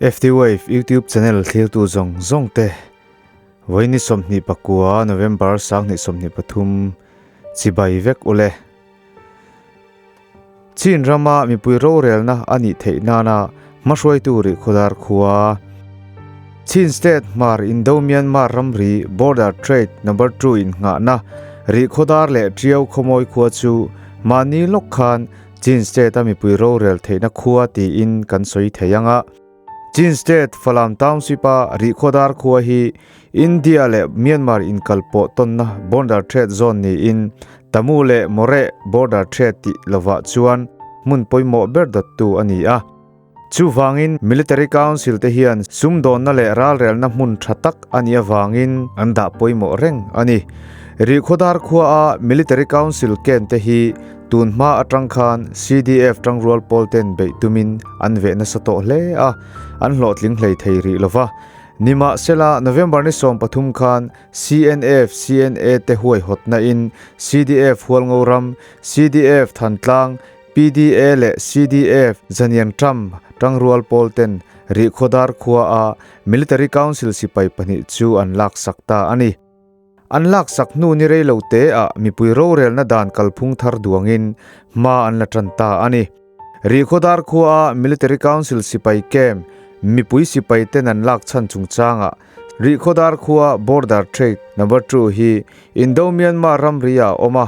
FT Wave YouTube channel thlirtu zawng zawng te vawiin ni 29 November 2023 chibai vek ule. Chin rama mipui rorelna a nih theih nana hmahruaitu Rihkhawdar khua, Chin State Hmar Indo-Myanmar ramri Border Trade Number Two innghahna Rihkhawdar leh Tiau khawmawi khua chu mahni lawk khan Chin State-a mipui rorel theihna khua tiin kan sawi thei ang a. Chin State Falam Township-a Rihkhawdar khua hi India leh Myanmar inkalpawh tawnna border trade zone niin Tamu leh Moreh border trade tih lovah chuan hmun pawimawh ber dawttu a ni a. Chuvangin Military Council te hian sumdawnna leh ralrelna hmun tha tak a nih avangin an dah pawimawh reng a ni. Rihkhawdar khuaa Military Council camp te hi Tun hma atang khan CDF tangrual pawl ten beih tumin an veh nasa tawh hle a, an hlawhtling hlei thei rih lova. Nimahsela, November ni 13 khan CNF, CNA te huaihawtna in CDF Hualngoram, CDF Thantlang, PDA leh CDF Zanian Trump tangrual pawl ten Rihkhawdar khua a Military Council sipai pahnih chu an laksak ta a ni. An laksak hnu ni rei lo te ah mipui rorelna dan kalphung thar duangin hma an la tan ta a ni. Rihkhawdar khua a Military Council sipai camp mipui sipai ten an lak chhan chungchangah Rihkhawdar khua Border Trade Number Two hi Indo-Myanmar ramri ah a awm a,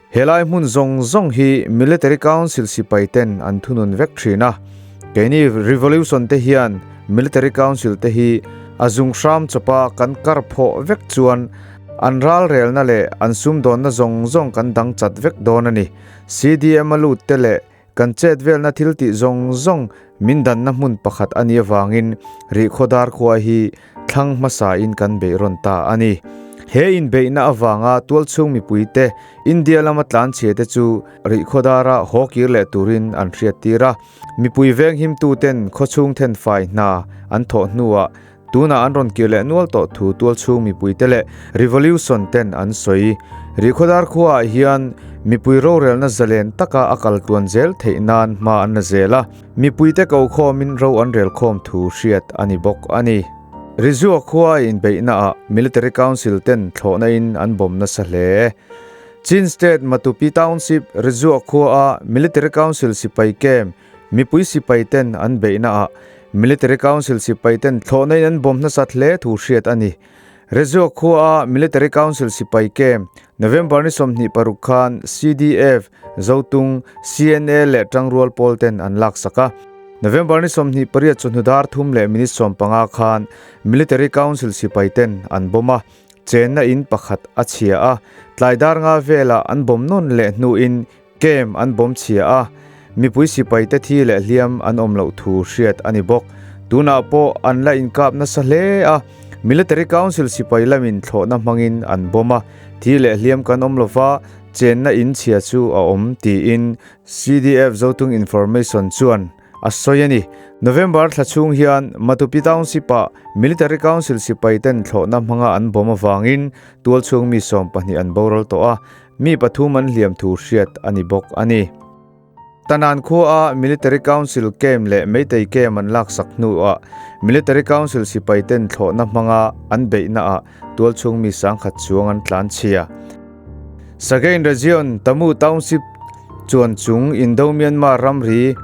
helai hmun zawng zawng hi Military Council sipai ten an thunun vek thin a. Keini Revolution te hian Military Council te hi a zung hram chawpa kan kar phawh vek chuan an ralrelna leh an sumdawnna zawng zawng kan dang chat vek dawn a ni. CDM a lut te leh kan chet velna thil tih zawng zawng min danna hmun pakhat a nih avangin Rihkhawdar khua hi thlang hmasain kan beih rawn ta a ni. He inbeihna avanga tualchhung mipuite India lama tlanchhia te chu Rihkhawdara haw kir leh turin an hriattir a. Mipui venghimtuten khawchhung thenfai hna an thawh hnuah tunah an rawn kir leh nual tawh thu tualchhung mipuite leh Revolution ten an sawi. Rihkhawdar khuaah hian mipui rorelna zalen taka a kal tluan zel theih nan hma an la zel a. Mipuite ko khawmin ro an rel khawm thu hriat a ni bawk a ni. Rizua khua inbeihnaah Military Council ten thlawhna in an bawm nasa hle. Chin State Matupi Township Rizua khua Military Council sipai camp mipui sipai ten an beihnaah Military Council sipai ten thlawhna in an bawm nasat hle thu hriat a ni. Rezua khua Military Council sipai camp November ni 26 khan CDF, Zotung, CNA leh Tangrual pawl ten an laksak a. November ni 28 chawhnu dar thum leh minute 15 khan Military Council sipai ten an bawm a, chenna in pakhat a chhia a, tlai dar nga velah an bawm nawn leh hnuin camp an bawm chhia a, mipui sipai te thi leh hliam an awm loh thu hriat a ni bawk. Tunah pawh an la inkap nasa hle a, Military Council sipai lamin thlawhna hmangin an bawm a, thi leh hliam kan awm lova, chenna in chhia chu a awm tiin CDF Zotung Information chuan a sawi a ni. November thla chhung hian Matupi Township-ah Military Council sipai ten thlawhna hmanga an bawm avangin tualchhung mi 12 an boral tawh a, mi pathum an hliam thu hriat a ni bawk a ni. Tanan khua a Military Council camp leh Meitei camp an laksak hnuah Military Council sipai ten thlawhna hmanga an beihnaah tualchhung mi 10,000 chuang an tlan chhia. Sagaing Region Tamu Township chuan chung Indo-Myanmar ramri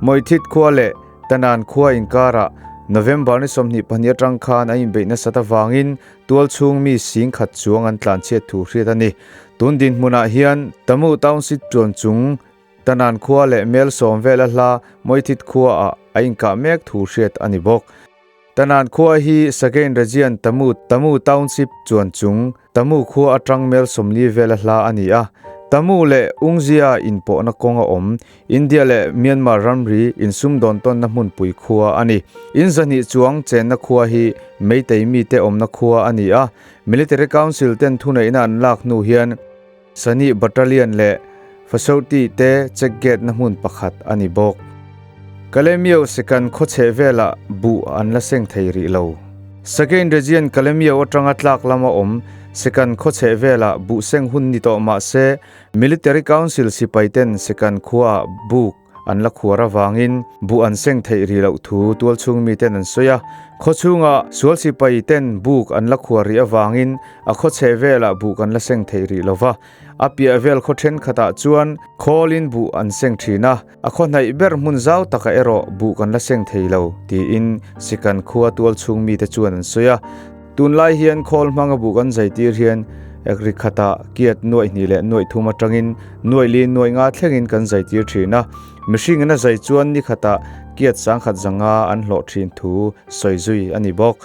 Moithit khua leh Tanan khua inkarah November ni 22 atang khan an inbeih nasat avangin tualchhung mi 10,000 chuang an tlan chhiat thu hriat a ni. Tun dinhmunah hian Tamu Township chuan chung Tanan khua leh mel 10 vel a hla Moithit khuaah a inkah mek thu hriat a ni bawk. Tanan khua hi Sagaing Region Tamu Tamu Township chuan chung Tamu khua atang mel 40 vel a hla a ni a. Tamu leh Ungzia inpawhna kawng a awm India leh Myanmar ramri insumdawn tawnna hmunpui khua a ni. In zahnih chuang chenna khua hi Meitei mite awmna khua a ni a. Military Council ten thuneihna an lak hnu hian Sani Battalion leh Fasoti te check gate na hmun pakhat a ni bawk. Kalemio sekan khawchhe velah buh an la seng thei rih lo. Sagaing Region Kalemio atanga tlak lama awm sekan khawchhe velah buh seng hun ni tawh mahse Military Council sipai ten sekan khuaah buk an la khuar avangin buh an seng theih rih loh thu tualchhung miten an sawi a. Khawchhunga sual sipai ten buk an la khuar rih avangin a khaw chheh velah buh kan la seng theih rih lo va. A piah vel khaw thenkhatah chuan khawlin buh an seng thin a, a khaw hnaih ber hmun zau takah erawh buh kan la seng thei lo, tiin Sikan khua tualchhung mite chuan an sawi a. Tunlai hian khawl hmanga buh kan zai tir hian ekri khatah kiat nuaih hnih leh nuaih thum atangin nuaih li nuaih nga thlengin kan zai tir thin a. Mihringin a zai chuan ni khatah kiat sangkhat zanga an hlawh thin thu sawi zui a ni bawk.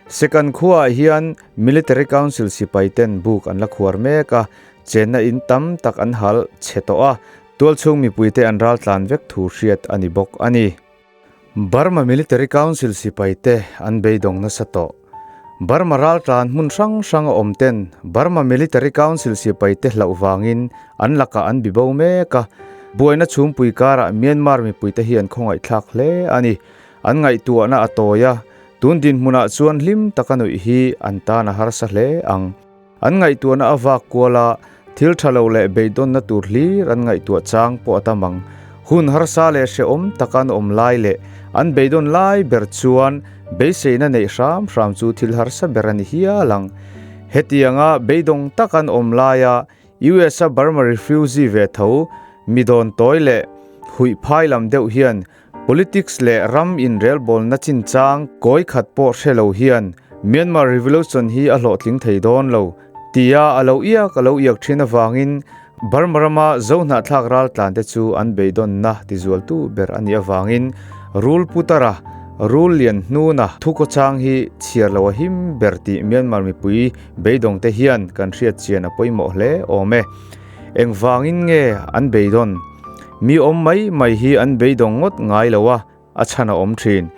Sekan khuaah hian Military Council sipai ten buk an la khuar mek a, chenna in tam tak an hal chhe tawh a, tualchhung mipuite an raltlan vek thu hriat a ni bawk a ni. Burma Military Council sipai te an beidawng nasa tawh. Burma raltlan hmun hrang hrang a awm ten Burma Military Council sipai te hlauh vangin an lakah an bibo mek a, buaina chhumpui karah Myanmar mipuite hi an khawngaihthlak hle a ni. An ngaihtuahna a tawi a, tun dinhmunah chuan hlim taka nuih hi an tan a harsa hle ang. An ngaihtuahna a vak kual a, thil tha lo leh beidawnna tur hlir an ngaihtuah chang pawh a tam ang. Hun harsa leh hrehawm taka an awm lai leh an beidawn lai ber chuan beiseina neih hram hram chu thil harsa ber a ni hial ang. Hetianga beidawng taka an awm laia US-a Burma refugee ve tho mi dawn tawi leh huih phai lam deuh hian Politics leh ram inrelbawlna chinchang kawi khat pawh hre lo hian Myanmar Revolution hi a hlawhtling thei dawn lo tia a lo iak a lo iak thin avangin Burma rama Zohnahthlak raltlan te chu an beidawnna tizualtu ber a nih avangin Rul Putara, Rul Lian Hnuna thukawchang hi chhiar lo a him ber tih Myanmar mipui beidawng te hian kan hriat chian a pawimawh hle awm e. Engvangin nge an beidawn? Mi awm mai mai hi an beidawng ngawt ngai lo a, a chhan a awm thin.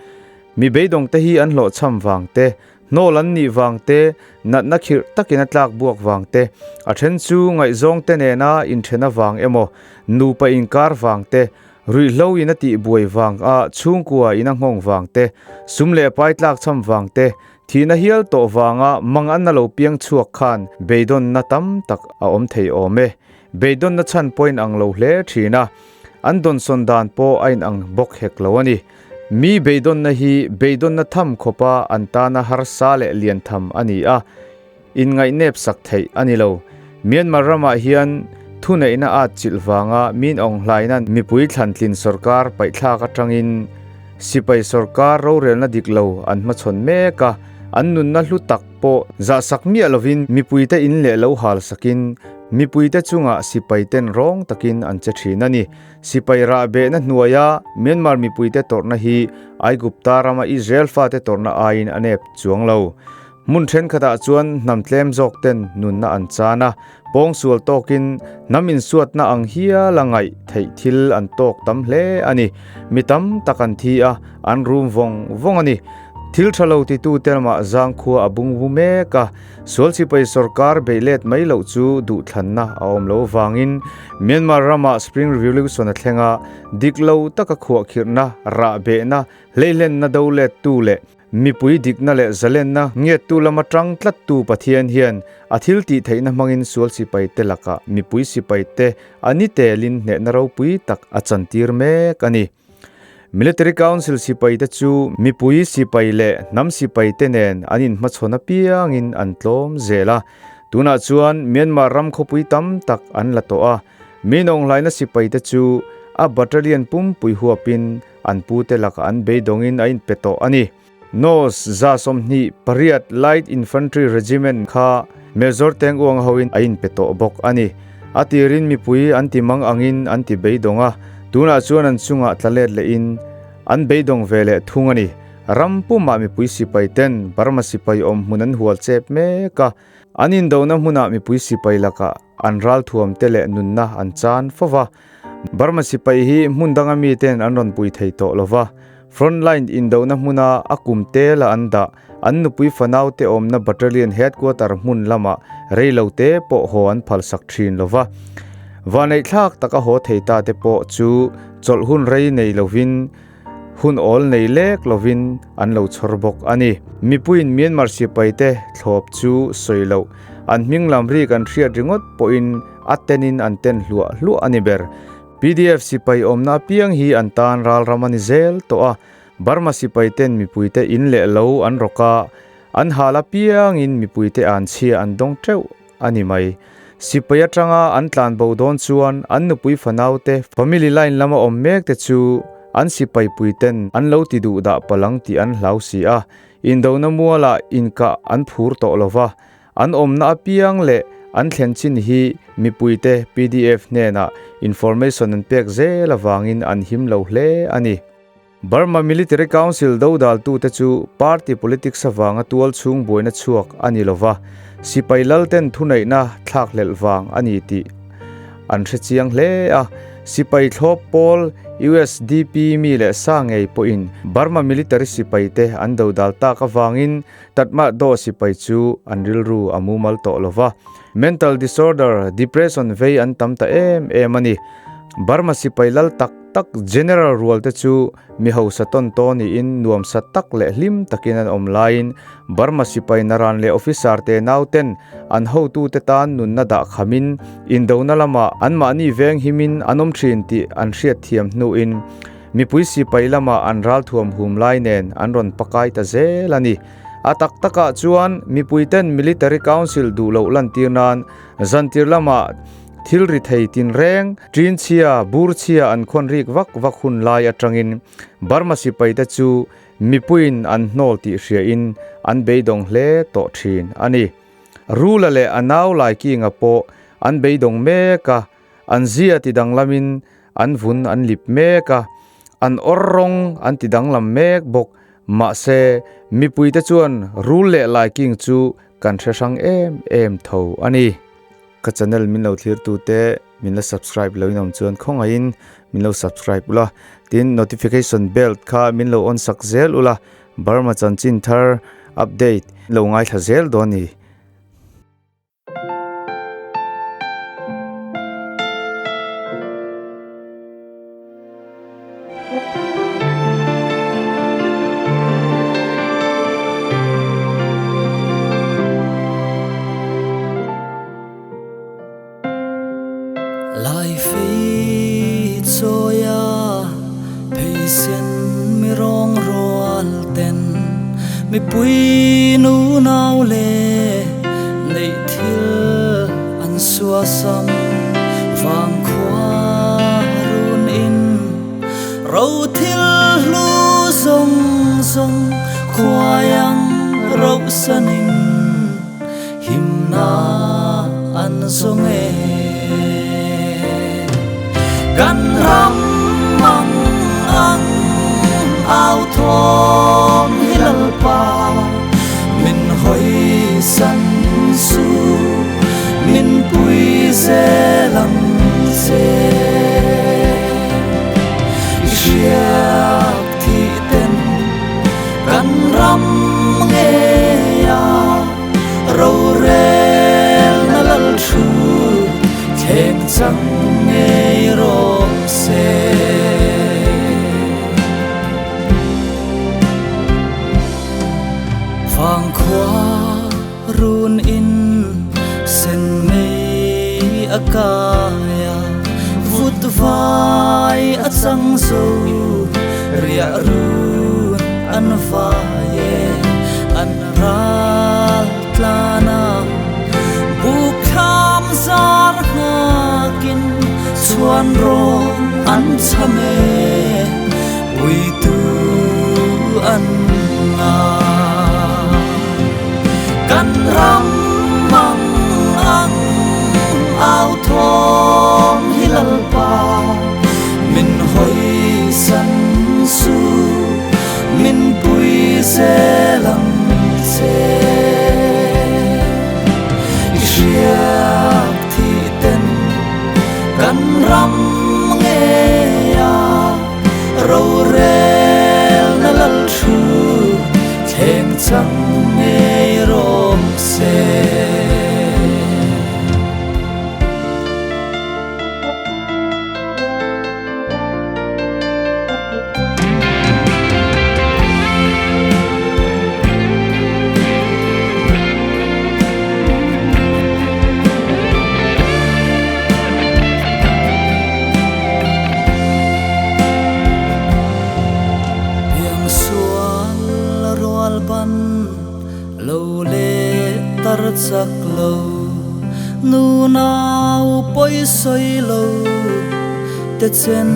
Mi beidawng te hi an hlawhchham vang te, hnawl an nih vang te, natna khirh takin a tlak buak vang te, a then chu ngaihzawng te nena inthen avang emaw, nupa inkar vang te, ruihhlo in a tihbuai vang a chhungkua in a nghawng vang te, sum leh pai tlakchham vang te, Thihna hial tawh vanga manganna lo piang chhuak khan beidawnna tam tak a awm thei awm e. Beidawnna chhan pawh a inang lo hle thin a, an dawnsawn dan pawh a inang bawk hek lo a ni. Mi beidawnna hi beidawnna tham khawpa an tana harsa leh lian tham a ni a, inngaihnep sak theih a ni lo. Myanmar ramah hian thuneihna at chilh vanga min awnghlaina mipui thlantlin sorkar paihthlak atangin sipai sorkar rorelna dik lo an hmachhawn mek a, an nunna hlu tak pawh zahsak miah lovin mipuite in leh lo hal sakin mipuite chungah sipai ten rawng takin an che thin a ni. Sipai rahbehna hnuaia Myanmar mipuite tawrhna hi Aigupta rama Israel fate tawrhna aiin a nep chuang lo. Hmun thenkhatah chuan hnam tlem zawk ten nunna an chan a, pawngsual tawkin hnam insuatna ang hial a ngaih theih thil an tawk tam hle a ni. Mi tam tak an thi a, an rum vawng vawng a ni. Thil tha lo titute lamah zangkhua a bung vu mek a, sual sipai sorkar beih let mai loh chu duhthlanna a awm lo vangin Myanmar ramah Spring Revolution a thleng a, dik lo taka khuahkhirhna, rahbehna, hleihlenna do lettu leh Mipui dikna leh zalenna ngiattu lama tang tlattu Pathian hian a thil tih theihna hmangin sual sipaite lakah mipui sipaite a ni telin hnehna ropui tak a chantir mek a ni. Military Council sipaite chu mipui sipai leh hnam sipaite nen an inhmachhawn apiangin an tlawm zel a. Tunah chuan Myanmar ram khawpui tam tak an la tawh a, mi nawnghlaina sipaite chu a battalion pumpui huapin An pute lakah an beidawngin a inpe tawh a ni. Nos 28 Light Infantry Regiment kha Major Teng Uang hoin a inpe tawh bawk a ni. A tirin mipui an ti mang angin an ti beidawng a, tunah chuan an chungah tla let lehin an beidawng ve leh thung a ni. Ram pumah mipui sipai ten Burma sipai awm hmun an hual chep mek a, an indona hmunah mipui sipai lakah an ralthuam te leh nunna an chan fo va. Burma sipai hi hmun danga miten an rawn pui thei tawh lo va, frontline indohna hmuna a kum tela an dah, an nupui fanaute awmna battalion headquarter hmun lamah rei lo te pawh haw an phalsak thin lo va. Vaneihthlak taka haw thei ta te pawh chu chawlh hun rei nei lovin hun awl nei lek lovin an lo chhawr bawk a ni. Mipuiin Myanmar sipaite thlawp chu sawi loh, an hming lam rik an hriat ringawt pawhin a tenin an ten hluah hluah a ni ber. Pdf sipai awmna apiang hi an tan ralram a ni zel tawh a, Burma sipai ten mipuite in leh lo an rawk a, an hal apiangin mipuite an chhia an dawng teuh a ni mai. Sipai atanga an tlan bo dawn chuan an nupui fanaute family line lama awm mek te chu an sipai pui ten an lo ti duh dah palang tih an hlau si a, indona mualah inkah an phur tawh lo va, An awmna apiang leh an thlen chin hi mipuite pdf hnenah information an pek zel avangin an him lo hle a ni. Burma Military Council dodaltute chu party politics avanga tual chhung buaina chhuak a ni lova, sipai lalten thuneihna thlakhlelh vang a ni tih an hre chiang hle a. Sipai thlawp pawl usdp mi leh sa ngei pawhin Burma Military sipaite an dodal tak avangin Tatmadaw sipai chu an rilru a mumal tawh lo va, mental disorder, depression vei an tam ta em em a ni. Burma sipai lal tak tak General rual te chu mi hausa tawn taw niin nuamsa tak leh hlim takin an awm laiin Burma sipai naran leh officer te nauten an hotute tan nunna dah khamin indona lamah anmahni veng himin an awm thin tih an hriatthiam hnuin Mipui sipai lamah an ralthuam hum lai nen an rawn pakai ta zel a ni. A tak takah chuan mipuiten Military Council duh loh lantir nan zantir lamah thil ri thei tinreng, ṭin chhia, bur chhia an khawn rik vak vak hun lai atangin Burma sipaite chu mipuiin an hnawl tih hriain an beidawng hle tawh ṭhin a ni. Rula leh a nau Laikinga pawh an beidawng mek a, an zia ti danglamin An vun an lip mek a, an awr rawng an ti danglam mek bawk. Mahse, mipuite chuan rul leh laiking chu kan hre hrang em em tho a ni. Ka channel min lo thlirtute min la subscribe lo in awm chuan khawngaihin min lo subscribe ula, tin notification bell kha min lo on sak zel ula, Burma chanchin thar update lo ngaithla zel dawn ni. Lai fei chawia pheisen mi rawng rual ten mipui nu nau leh neih thil an suasam vang khua run in ro thil hlu zawng zawng khuaiang rohsanin himna an zawng e. Kan ram mang ang au thawm hi Lalpa min hawi san su min pui zel ang che. I hriak thih ten kan ram ngei a rorelna lal thu thleng chang ngei rawh se. Vangkhua run in sen mei a kai a, vut vai a chang zo riah run an vai e, an ral tlan a, buk thlam zar nghakin chhuan rawn an cham e, puitu an nga. Kan ram mang ang au thawm hi Lalpa min hawi san su min pui zel ang che. I hriak thih ten kan ram ngei a rorelna lal thu thleng chang ngei rawh se. chak lo nu nau pawi sawi lo te chen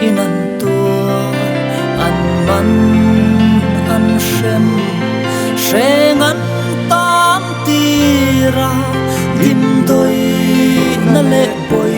in an tuar an man an hrem hreng an tan tira dimdawi na leh pawi.